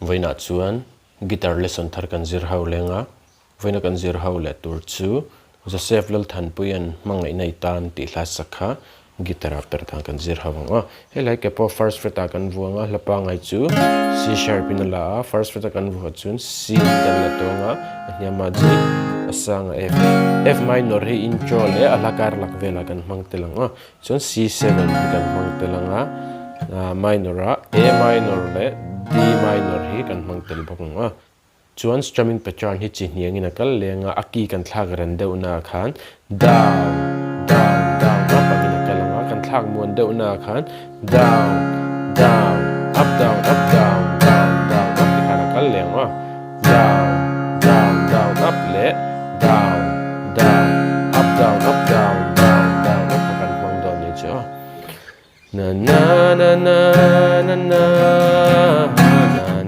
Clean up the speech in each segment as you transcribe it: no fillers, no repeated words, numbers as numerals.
Vawiinah chuan guitar lesson thar kan zir ho leng a, vawiina kan zir ho leh tur chu Joseph Lalthanpuia'n hmangaihna i tan tih hla sak kha guitar ah per dan kan zir ho ang a. Helai ke pawh first fret ah kan vuang a, hla pangai chu C sharp in a la a, first fret a kan vuah chuan C kan la tawng a, a hniamah G, a sang a F. F minor hi intro leh a hla kar lak velah kan hmang tel ang a, Chuan C7 hi kan hmang tel ang a, minor ah A minor leh D minor hi kan hmang tel bawk ang a. Chuan strumming pattern hi chi hniangin a kal leng a, a key kan thlak ren deuhna ah khan down, down, down up angin a kal ang a, kan thlak muan deuhna ah khan down, down, up, down, up, down, down, down, up ti khan a kal leng ang a. Down, down, down, up leh down, down, up, down, up, down, down, down, up kha kan hmang dawn ni chu a. Na na na na na na na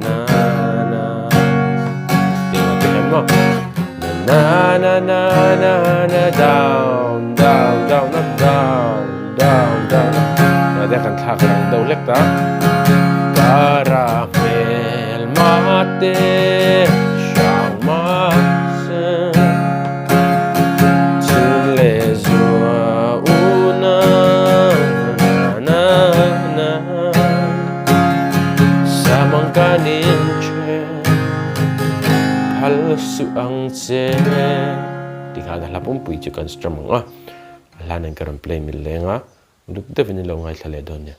na na Tih ang ti hian maw? Na na na na na na down, down, down, up, down, down, down, up. Na te kan thlak rang deuh hlek ta. Kara hmel. Mate hrang mahse chhun leh zua u na na na Samang kan in then phal suh ang che Ti khan a hla pumpui chu kan strum ang a, a hla nen ka rawn play mil leng a, uluk deuhin i lo ngaithla leh dawn nia.